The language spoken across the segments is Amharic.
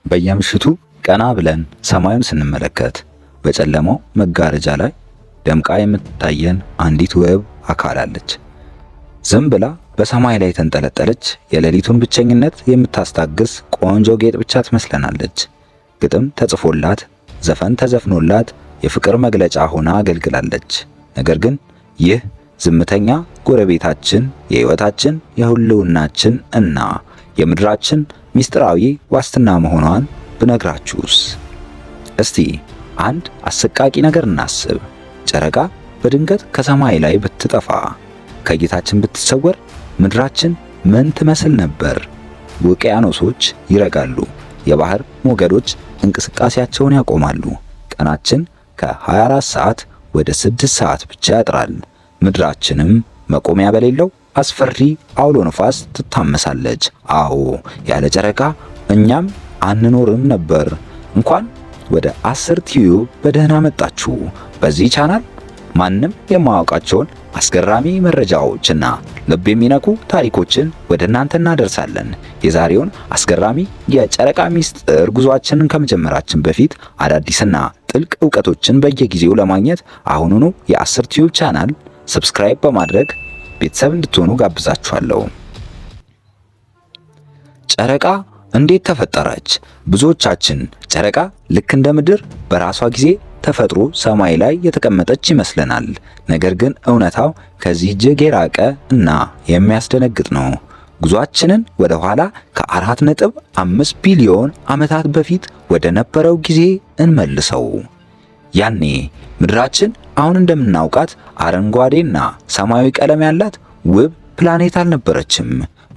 በየምሽቱ ቀና ብለን ሰማዩን ስንመለከት በጨለማው መጋረጃ ላይ ደምቃ የምትታየን አንዲት ውብ አካል አለች። ዝም ብላ በሰማይ ላይ የተንጠለጠለች፣ የሌሊቱን ብቸኝነት የምታስታግስ ቆንጆ ጌጥ ብቻ ትመስለናለች። ግጥም ተጽፎላት፣ ዘፈን ተዘፍኖላት የፍቅር መግለጫ ሆና አገልግላለች። ነገር ግን ይህ ዝምተኛ ጎረቤታችን የሕይወታችን፣ የህልውናችን እና የምድራችን ምስጢራዊ ዋስትና መሆኗን ብነግራችሁስ? እስቲ አንድ አሰቃቂ ነገር እናስብ። ጨረቃ በድንገት ከሰማይ ላይ ብትጠፋ፣ ከእይታችን ብትሰወር ምድራችን ምን ትመስል ነበር? ውቅያኖሶች ይረጋሉ፣ የባህር ሞገዶች እንቅስቃሴያቸውን ያቆማሉ። ቀናችን ከ24 ሰዓት ወደ 6 ሰዓት ብቻ ያጥራል። ምድራችንም መቆሚያ በሌለው አስፈሪ አውሎ ነፋስ ትታመሳለች። አዎ፣ ያለ ጨረቃ እኛም አንኖርም ነበር። እንኳን ወደ አስር ቲዩብ በደህና መጣችሁ። በዚህ ቻናል ማንም የማያውቃቸውን አስገራሚ መረጃዎችና ልብ የሚነኩ ታሪኮችን ወደ እናንተ እናደርሳለን። የዛሬውን አስገራሚ የጨረቃ ሚስጥር ጉዟችንን ከመጀመራችን በፊት አዳዲስና ጥልቅ እውቀቶችን በየጊዜው ለማግኘት አሁኑኑ የአስር ቲዩብ ቻናል subscribe በማድረግ ቤተሰብ እንድትሆኑ ጋብዛችኋለሁ። ጨረቃ እንዴት ተፈጠረች? ብዙዎቻችን ጨረቃ ልክ እንደ ምድር በራሷ ጊዜ ተፈጥሮ ሰማይ ላይ የተቀመጠች ይመስለናል። ነገር ግን እውነታው ከዚህ እጅግ የራቀ እና የሚያስደነግጥ ነው። ጉዟችንን ወደ ኋላ ከ4.5 ቢሊዮን ዓመታት በፊት ወደ ነበረው ጊዜ እንመልሰው። ያኔ ምድራችን አሁን እንደምናውቃት አረንጓዴና ሰማያዊ ቀለም ያላት ውብ ፕላኔት አልነበረችም።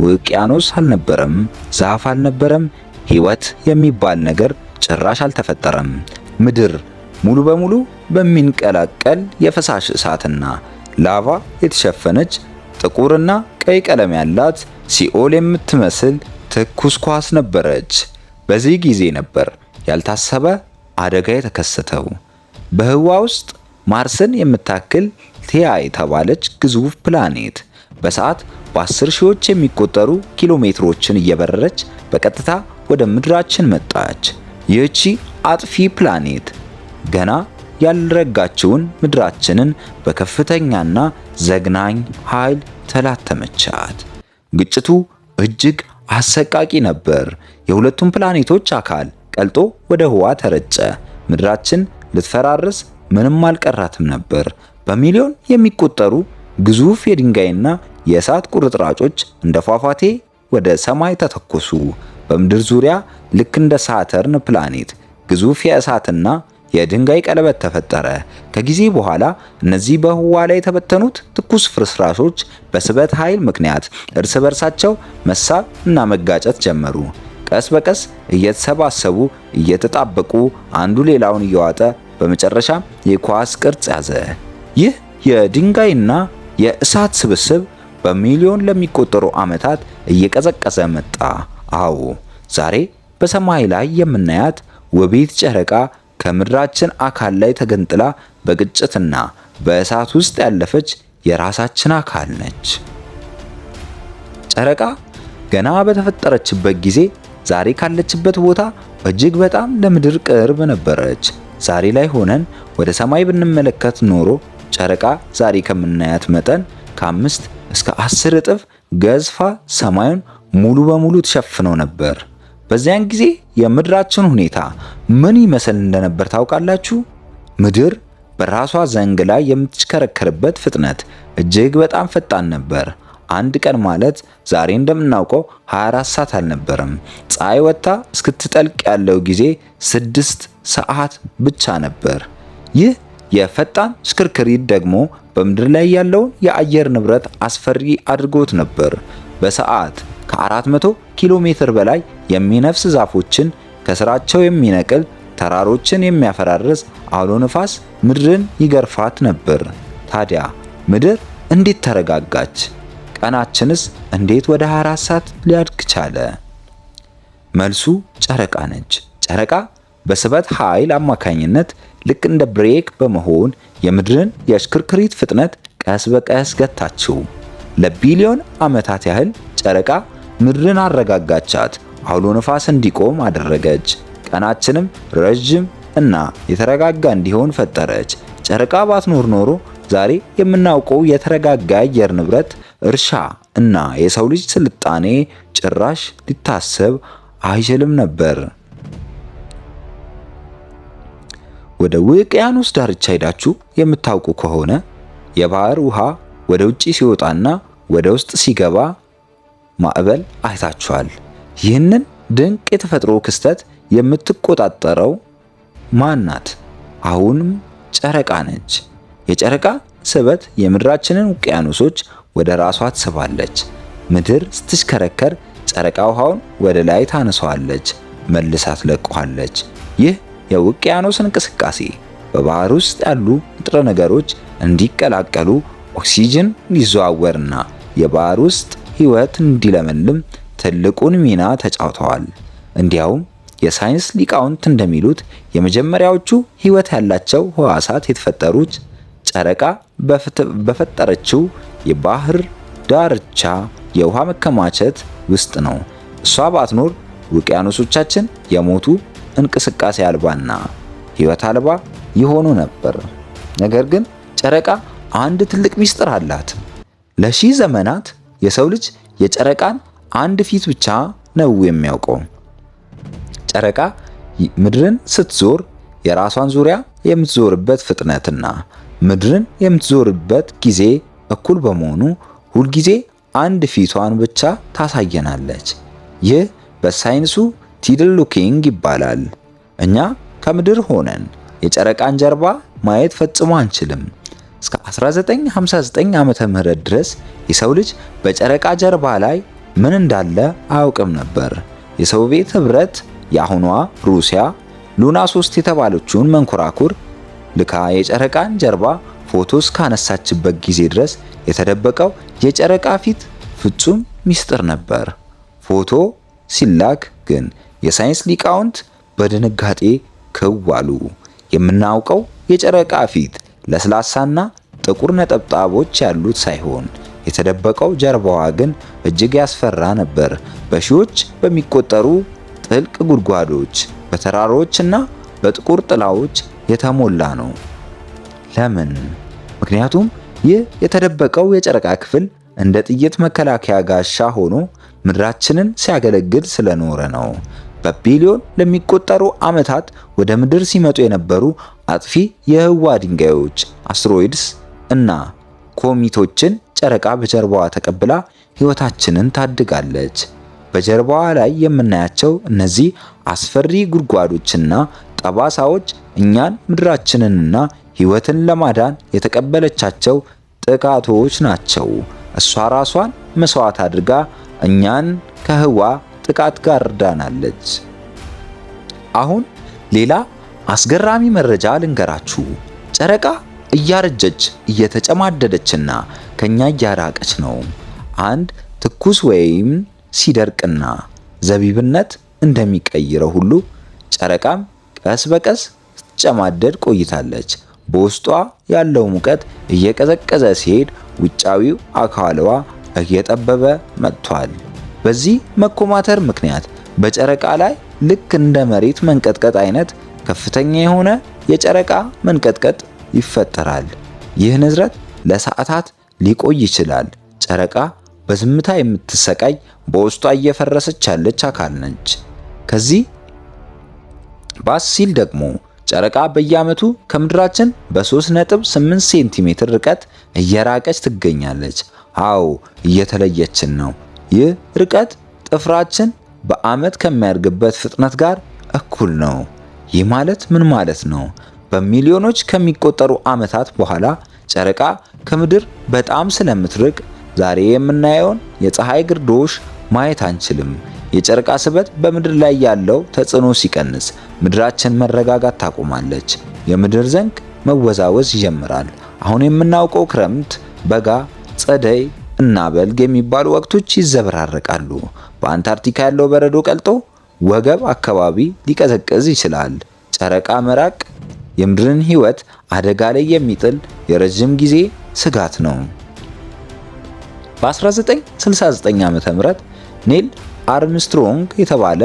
ውቅያኖስ አልነበረም፣ ዛፍ አልነበረም፣ ሕይወት የሚባል ነገር ጭራሽ አልተፈጠረም። ምድር ሙሉ በሙሉ በሚንቀላቀል የፈሳሽ እሳትና ላቫ የተሸፈነች፣ ጥቁርና ቀይ ቀለም ያላት፣ ሲኦል የምትመስል ትኩስ ኳስ ነበረች። በዚህ ጊዜ ነበር ያልታሰበ አደጋ የተከሰተው። በህዋ ውስጥ ማርስን የምታክል ቲያ የተባለች ግዙፍ ፕላኔት በሰዓት በአስር ሺዎች የሚቆጠሩ ኪሎ ሜትሮችን እየበረረች በቀጥታ ወደ ምድራችን መጣች። ይህቺ አጥፊ ፕላኔት ገና ያልረጋችውን ምድራችንን በከፍተኛና ዘግናኝ ኃይል ተላተመቻት። ግጭቱ እጅግ አሰቃቂ ነበር። የሁለቱም ፕላኔቶች አካል ቀልጦ ወደ ህዋ ተረጨ። ምድራችን ልትፈራርስ ምንም አልቀራትም ነበር። በሚሊዮን የሚቆጠሩ ግዙፍ የድንጋይና የእሳት ቁርጥራጮች እንደ ፏፏቴ ወደ ሰማይ ተተኮሱ። በምድር ዙሪያ ልክ እንደ ሳተርን ፕላኔት ግዙፍ የእሳትና የድንጋይ ቀለበት ተፈጠረ። ከጊዜ በኋላ እነዚህ በህዋ ላይ የተበተኑት ትኩስ ፍርስራሾች በስበት ኃይል ምክንያት እርስ በርሳቸው መሳብ እና መጋጨት ጀመሩ። ቀስ በቀስ እየተሰባሰቡ፣ እየተጣበቁ፣ አንዱ ሌላውን እየዋጠ በመጨረሻ የኳስ ቅርጽ ያዘ። ይህ የድንጋይና የእሳት ስብስብ በሚሊዮን ለሚቆጠሩ ዓመታት እየቀዘቀዘ መጣ። አዎ፣ ዛሬ በሰማይ ላይ የምናያት ውቢት ጨረቃ ከምድራችን አካል ላይ ተገንጥላ በግጭትና በእሳት ውስጥ ያለፈች የራሳችን አካል ነች። ጨረቃ ገና በተፈጠረችበት ጊዜ ዛሬ ካለችበት ቦታ እጅግ በጣም ለምድር ቅርብ ነበረች። ዛሬ ላይ ሆነን ወደ ሰማይ ብንመለከት ኖሮ ጨረቃ ዛሬ ከምናያት መጠን ከ5 እስከ 10 እጥፍ ገዝፋ ሰማዩን ሙሉ በሙሉ ተሸፍነው ነበር። በዚያን ጊዜ የምድራችን ሁኔታ ምን ይመስል እንደነበር ታውቃላችሁ? ምድር በራሷ ዘንግ ላይ የምትሽከረከርበት ፍጥነት እጅግ በጣም ፈጣን ነበር። አንድ ቀን ማለት ዛሬ እንደምናውቀው 24 ሰዓት አልነበረም። ፀሐይ ወጥታ እስክትጠልቅ ያለው ጊዜ 6 ሰዓት ብቻ ነበር። ይህ የፈጣን ሽክርክሪት ደግሞ በምድር ላይ ያለውን የአየር ንብረት አስፈሪ አድርጎት ነበር። በሰዓት ከ400 ኪሎ ሜትር በላይ የሚነፍስ፣ ዛፎችን ከስራቸው የሚነቅል፣ ተራሮችን የሚያፈራርስ አውሎ ነፋስ ምድርን ይገርፋት ነበር። ታዲያ ምድር እንዴት ተረጋጋች? ቀናችንስ እንዴት ወደ 24 ሰዓት ሊያድግ ቻለ? መልሱ ጨረቃ ነች። ጨረቃ በስበት ኃይል አማካኝነት ልክ እንደ brake በመሆን የምድርን የሽክርክሪት ፍጥነት ቀስ በቀስ ገታችው። ለቢሊዮን ዓመታት ያህል ጨረቃ ምድርን አረጋጋቻት። አውሎ ነፋስ እንዲቆም አደረገች። ቀናችንም ረዥም እና የተረጋጋ እንዲሆን ፈጠረች። ጨረቃ ባትኖር ኖሮ ዛሬ የምናውቀው የተረጋጋ አየር ንብረት፣ እርሻ እና የሰው ልጅ ስልጣኔ ጭራሽ ሊታሰብ አይችልም ነበር። ወደ ውቅያኖስ ዳርቻ ሄዳችሁ የምታውቁ ከሆነ የባህር ውሃ ወደ ውጪ ሲወጣና ወደ ውስጥ ሲገባ ማዕበል አይታችኋል። ይህንን ድንቅ የተፈጥሮ ክስተት የምትቆጣጠረው ማን ናት? አሁንም ጨረቃ ነች። የጨረቃ ስበት የምድራችንን ውቅያኖሶች ወደ ራሷ ትስባለች። ምድር ስትሽከረከር ጨረቃ ውሃውን ወደ ላይ ታነሳዋለች፣ መልሳ ትለቀዋለች። ይህ የውቅያኖስ እንቅስቃሴ በባህር ውስጥ ያሉ ንጥረ ነገሮች እንዲቀላቀሉ፣ ኦክሲጅን እንዲዘዋወርና የባህር ውስጥ ሕይወት እንዲለመልም ትልቁን ሚና ተጫውተዋል። እንዲያውም የሳይንስ ሊቃውንት እንደሚሉት የመጀመሪያዎቹ ሕይወት ያላቸው ህዋሳት የተፈጠሩት ጨረቃ በፈጠረችው የባህር ዳርቻ የውሃ መከማቸት ውስጥ ነው። እሷ ባትኖር ውቅያኖሶቻችን የሞቱ፣ እንቅስቃሴ አልባና ሕይወት አልባ ይሆኑ ነበር። ነገር ግን ጨረቃ አንድ ትልቅ ሚስጥር አላት። ለሺህ ዘመናት የሰው ልጅ የጨረቃን አንድ ፊት ብቻ ነው የሚያውቀው። ጨረቃ ምድርን ስትዞር የራሷን ዙሪያ የምትዞርበት ፍጥነትና ምድርን የምትዞርበት ጊዜ እኩል በመሆኑ ሁልጊዜ አንድ ፊቷን ብቻ ታሳየናለች። ይህ በሳይንሱ tidal locking ይባላል። እኛ ከምድር ሆነን የጨረቃን ጀርባ ማየት ፈጽሞ አንችልም። እስከ 1959 ዓመተ ምህረት ድረስ የሰው ልጅ በጨረቃ ጀርባ ላይ ምን እንዳለ አያውቅም ነበር። የሶቪየት ህብረት፣ የአሁኗ ሩሲያ፣ ሉና 3 የተባለችውን መንኮራኩር ልካ የጨረቃን ጀርባ ፎቶ እስካነሳችበት ጊዜ ድረስ የተደበቀው የጨረቃ ፊት ፍጹም ሚስጥር ነበር። ፎቶ ሲላክ ግን የሳይንስ ሊቃውንት በድንጋጤ ክው አሉ። የምናውቀው የጨረቃ ፊት ለስላሳና ጥቁር ነጠብጣቦች ያሉት ሳይሆን የተደበቀው ጀርባዋ ግን እጅግ ያስፈራ ነበር። በሺዎች በሚቆጠሩ ጥልቅ ጉድጓዶች፣ በተራሮች እና በጥቁር ጥላዎች የተሞላ ነው። ለምን? ምክንያቱም ይህ የተደበቀው የጨረቃ ክፍል እንደ ጥይት መከላከያ ጋሻ ሆኖ ምድራችንን ሲያገለግል ስለኖረ ነው። በቢሊዮን ለሚቆጠሩ ዓመታት ወደ ምድር ሲመጡ የነበሩ አጥፊ የህዋ ድንጋዮች፣ asteroids እና ኮሚቶችን ጨረቃ በጀርባዋ ተቀብላ ህይወታችንን ታድጋለች። በጀርባዋ ላይ የምናያቸው እነዚህ አስፈሪ ጉድጓዶችና ጠባሳዎች እኛን፣ ምድራችንንና ህይወትን ለማዳን የተቀበለቻቸው ጥቃቶች ናቸው። እሷ ራሷን መስዋዕት አድርጋ እኛን ከህዋ ጥቃት ጋርዳናለች። አሁን ሌላ አስገራሚ መረጃ ልንገራችሁ። ጨረቃ እያረጀች፣ እየተጨማደደችና ከኛ እያራቀች ነው። አንድ ትኩስ ወይም ሲደርቅና ዘቢብነት እንደሚቀይረው ሁሉ ጨረቃም ቀስ በቀስ ስትጨማደድ ቆይታለች። በውስጧ ያለው ሙቀት እየቀዘቀዘ ሲሄድ ውጫዊው አካልዋ እየጠበበ መጥቷል። በዚህ መኮማተር ምክንያት በጨረቃ ላይ ልክ እንደ መሬት መንቀጥቀጥ አይነት ከፍተኛ የሆነ የጨረቃ መንቀጥቀጥ ይፈጠራል። ይህ ንዝረት ለሰዓታት ሊቆይ ይችላል። ጨረቃ በዝምታ የምትሰቃይ፣ በውስጧ እየፈረሰች ያለች አካል ነች። ከዚህ ባስ ሲል ደግሞ ጨረቃ በየዓመቱ ከምድራችን በ3.8 ሴንቲሜትር ርቀት እየራቀች ትገኛለች። አዎ፣ እየተለየችን ነው። ይህ ርቀት ጥፍራችን በዓመት ከሚያድግበት ፍጥነት ጋር እኩል ነው። ይህ ማለት ምን ማለት ነው? በሚሊዮኖች ከሚቆጠሩ ዓመታት በኋላ ጨረቃ ከምድር በጣም ስለምትርቅ ዛሬ የምናየውን የፀሐይ ግርዶሽ ማየት አንችልም። የጨረቃ ስበት በምድር ላይ ያለው ተጽዕኖ ሲቀንስ ምድራችን መረጋጋት ታቆማለች። የምድር ዘንግ መወዛወዝ ይጀምራል። አሁን የምናውቀው ክረምት፣ በጋ፣ ጸደይ እና በልግ የሚባሉ ወቅቶች ይዘበራረቃሉ። በአንታርክቲካ ያለው በረዶ ቀልጦ ወገብ አካባቢ ሊቀዘቅዝ ይችላል። ጨረቃ መራቅ የምድርን ሕይወት አደጋ ላይ የሚጥል የረጅም ጊዜ ስጋት ነው። በ1969 ዓ.ም ኒል አርምስትሮንግ የተባለ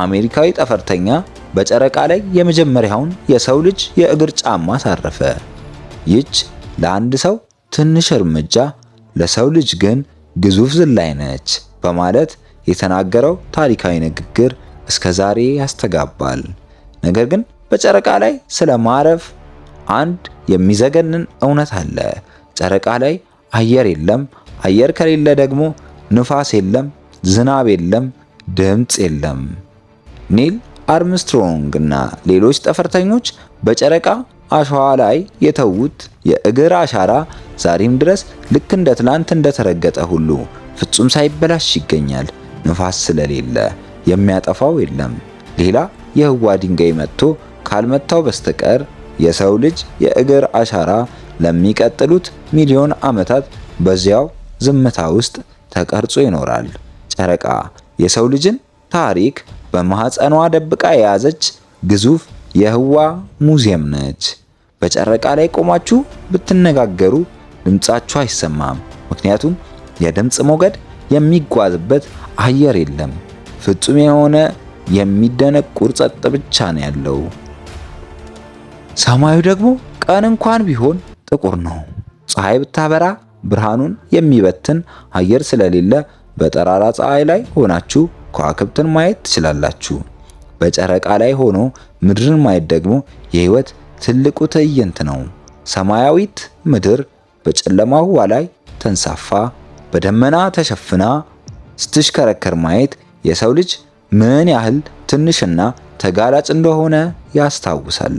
አሜሪካዊ ጠፈርተኛ በጨረቃ ላይ የመጀመሪያውን የሰው ልጅ የእግር ጫማ አሳረፈ። ይህች ለአንድ ሰው ትንሽ እርምጃ ለሰው ልጅ ግን ግዙፍ ዝላይ ነች በማለት የተናገረው ታሪካዊ ንግግር እስከ ዛሬ ያስተጋባል። ነገር ግን በጨረቃ ላይ ስለ ማረፍ አንድ የሚዘገንን እውነት አለ። ጨረቃ ላይ አየር የለም። አየር ከሌለ ደግሞ ንፋስ የለም፣ ዝናብ የለም፣ ድምፅ የለም። ኒል አርምስትሮንግ እና ሌሎች ጠፈርተኞች በጨረቃ አሸዋ ላይ የተዉት የእግር አሻራ ዛሬም ድረስ ልክ እንደ ትላንት እንደተረገጠ ሁሉ ፍጹም ሳይበላሽ ይገኛል። ንፋስ ስለሌለ የሚያጠፋው የለም። ሌላ የህዋ ድንጋይ መጥቶ ካልመታው በስተቀር የሰው ልጅ የእግር አሻራ ለሚቀጥሉት ሚሊዮን ዓመታት በዚያው ዝምታ ውስጥ ተቀርጾ ይኖራል። ጨረቃ የሰው ልጅን ታሪክ በማህፀኗ ደብቃ የያዘች ግዙፍ የህዋ ሙዚየም ነች። በጨረቃ ላይ ቆማችሁ ብትነጋገሩ ድምጻችሁ አይሰማም። ምክንያቱም የድምፅ ሞገድ የሚጓዝበት አየር የለም። ፍጹም የሆነ የሚደነቁር ጸጥ ብቻ ነው ያለው። ሰማዩ ደግሞ ቀን እንኳን ቢሆን ጥቁር ነው። ፀሐይ ብታበራ ብርሃኑን የሚበትን አየር ስለሌለ በጠራራ ፀሐይ ላይ ሆናችሁ ከዋክብትን ማየት ትችላላችሁ። በጨረቃ ላይ ሆኖ ምድርን ማየት ደግሞ የህይወት ትልቁ ትዕይንት ነው። ሰማያዊት ምድር በጨለማ ውሃ ላይ ተንሳፋ በደመና ተሸፍና ስትሽከረከር ማየት የሰው ልጅ ምን ያህል ትንሽና ተጋላጭ እንደሆነ ያስታውሳል።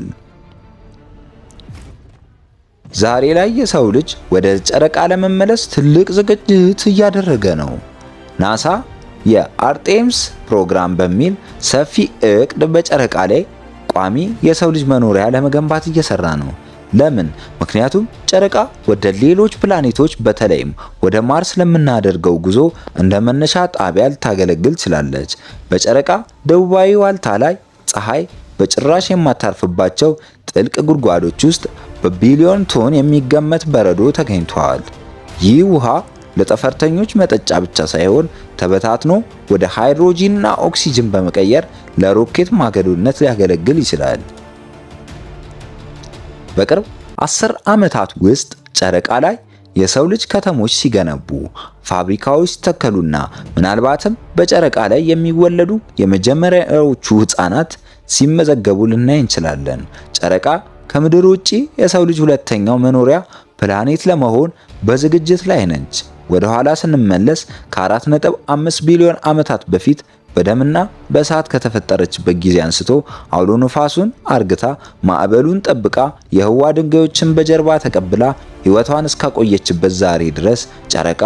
ዛሬ ላይ የሰው ልጅ ወደ ጨረቃ ለመመለስ ትልቅ ዝግጅት እያደረገ ነው። ናሳ የአርቴምስ ፕሮግራም በሚል ሰፊ እቅድ በጨረቃ ላይ ቋሚ የሰው ልጅ መኖሪያ ለመገንባት እየሰራ ነው። ለምን? ምክንያቱም ጨረቃ ወደ ሌሎች ፕላኔቶች በተለይም ወደ ማርስ ለምናደርገው ጉዞ እንደ መነሻ ጣቢያ ልታገለግል ትችላለች። በጨረቃ ደቡባዊ ዋልታ ላይ ፀሐይ በጭራሽ የማታርፍባቸው ጥልቅ ጉድጓዶች ውስጥ በቢሊዮን ቶን የሚገመት በረዶ ተገኝቷል። ይህ ውሃ ለጠፈርተኞች መጠጫ ብቻ ሳይሆን ተበታትኖ ወደ ሃይድሮጂንና ኦክሲጅን በመቀየር ለሮኬት ማገዶነት ሊያገለግል ይችላል። በቅርብ 10 ዓመታት ውስጥ ጨረቃ ላይ የሰው ልጅ ከተሞች ሲገነቡ፣ ፋብሪካዎች ሲተከሉና ምናልባትም በጨረቃ ላይ የሚወለዱ የመጀመሪያዎቹ ህፃናት ሲመዘገቡ ልናይ እንችላለን። ጨረቃ ከምድር ውጪ የሰው ልጅ ሁለተኛው መኖሪያ ፕላኔት ለመሆን በዝግጅት ላይ ነች። ወደ ኋላ ስንመለስ ከ4.5 ቢሊዮን ዓመታት በፊት በደምና በእሳት ከተፈጠረችበት ጊዜ አንስቶ አውሎ ንፋሱን አርግታ፣ ማዕበሉን ጠብቃ፣ የህዋ ድንጋዮችን በጀርባ ተቀብላ ሕይወቷን እስካቆየችበት ዛሬ ድረስ ጨረቃ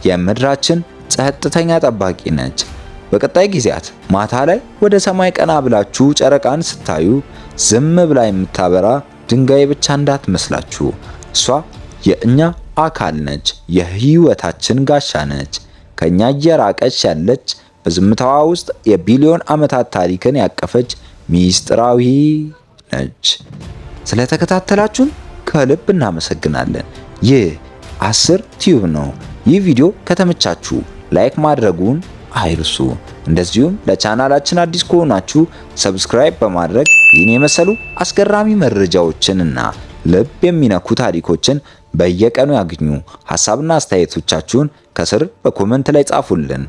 የምድራችን ጸጥተኛ ጠባቂ ነች። በቀጣይ ጊዜያት ማታ ላይ ወደ ሰማይ ቀና ብላችሁ ጨረቃን ስታዩ ዝም ብላ የምታበራ ድንጋይ ብቻ እንዳትመስላችሁ። እሷ የእኛ አካል ነች፣ የህይወታችን ጋሻ ነች። ከኛ እየራቀች ያለች፣ በዝምታዋ ውስጥ የቢሊዮን ዓመታት ታሪክን ያቀፈች ሚስጥራዊ ነች። ስለተከታተላችሁን ከልብ እናመሰግናለን። ይህ 10 ቲዩብ ነው። ይህ ቪዲዮ ከተመቻችሁ like ማድረጉን አይርሱ። እንደዚሁም ለቻናላችን አዲስ ከሆናችሁ subscribe በማድረግ ይህን የመሰሉ አስገራሚ መረጃዎችንና ልብ የሚነኩ ታሪኮችን በየቀኑ ያግኙ። ሀሳብና አስተያየቶቻችሁን ከስር በ comment ላይ ጻፉልን።